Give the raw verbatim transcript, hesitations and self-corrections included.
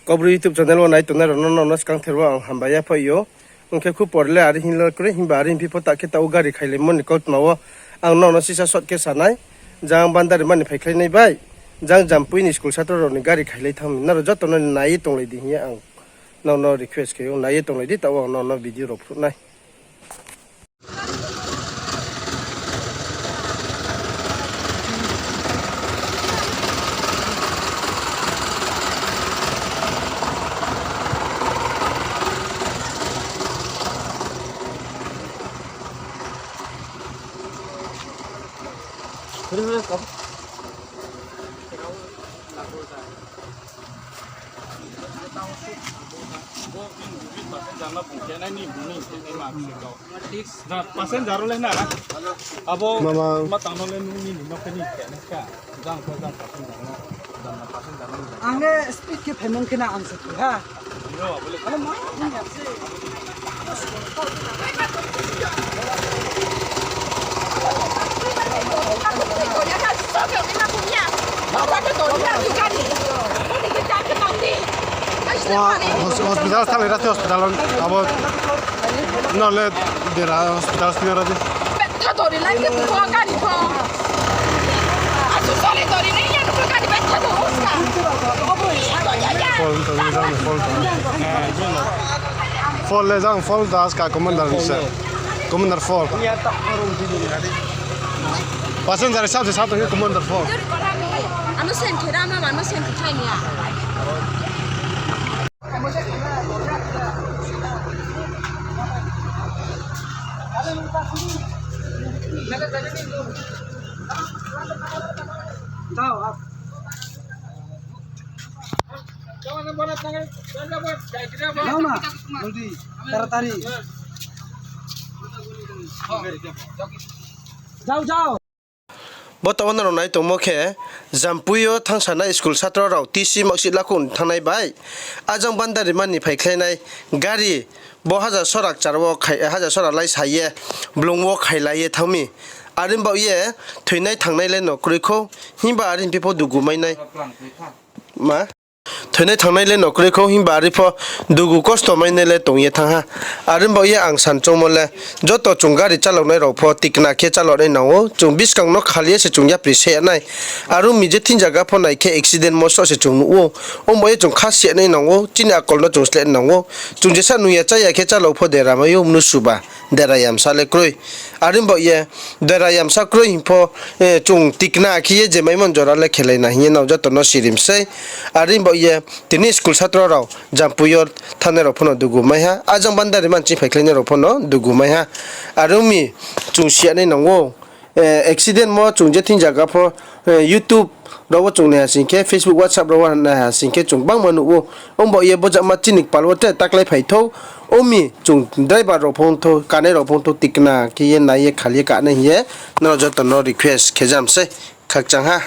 Kaubru YouTube channel wo nai tongnai rao no, nono skangther wo ang hambai ya phai ou. Ong khe khupor le are hing le kroi, himba are hing phi pho ta khe taoh wo gari khailaimo ni kautma wo ang nono sisa short khe sa nai. Jang Bandarimani phaikhlai nai bai, jang Jampui ni school satro rao ni gari khailai thanng mi. Nrao joto no nai ye tonglai di hing ye ang nono request khe ou, nai ye tonglai di, taoh wo ang nono video rao phruh nai. Passenger le na. Abo ma tang no le nung nini no khe ni khe na kha. Jang khe jang passenger no. Ang le speed khe phaimung khe na ang se ha. Hospital thanng ni rasti hospital abo no le dera hospital sini radi. Fall le jang fall da ska commander ni se. Commander fall. Passenger sa se sa to commander fall. Ano sen khe rama, ano sen khe thai niya. যাও না, জলদি, তাড়াতাড়ি। যাও, যাও। Bo taoh wo nrao nai tongmo khe, Jampui yo thanngsanai school satro rao T C marksheet lakhouh ni thanngnai bai, ajang Bandarimani phaikhlainai gari, bo haja sora kchar wo khai, haja sora lai sa ye, blung wo khailai ye thanng mi. Are baoh ye, thoinai thanngnai le no kroi khou, himba are hing phi pho dugu mainai. Ma? Thoinai thanngnai le no kroi khou, himba are pho dugu kosto mainai le tong ye thanng ha. Are baoh ye ang san choungmo le, joto chung gari cháloknai rao pho tikna khe cháloknai nang ou, chung buskang no khali ye se chung yapri se ya nai. Are ong mi je thing zaga pho nai khe accident mo soh se chung nuh ou, ong baoh ye chung kha se ya nai nang ou, chini akol no chung sleh nai nang ou. Chung jesa nung ya chá ya khe chálok pho dera mai ou, mnusu ba dera yamsa le kroi. Are baoh ye dera yamsa kroi hing pho, chung tikna khe ye je maimo ni jora le khelai na hing ye nrao joto no sirim sei. Are baoh ye tini school satro rao Jampui yo thanngnai rao pho no dugu mai ha, ajang Bandarimani ching phaikhlainai rao pho no dugu mai ha. Are ong mi chung si ya nai nang ou, accident mo chung je thing zaga pho, YouTube rao wo chung nai ha sing khe, Facebook, WhatsApp rao wo nai ha sing khe chung gbangma nuh ou. Ong baoh ye bo jama chini kpal wo te taklái phai thou. Ong mi chung driver rao pho ong thou, kanai rao pho ong thou, tikna khe ye nai ye khali ye kanai hing ye nrao joto no request khe jam sei. Khakchang ha.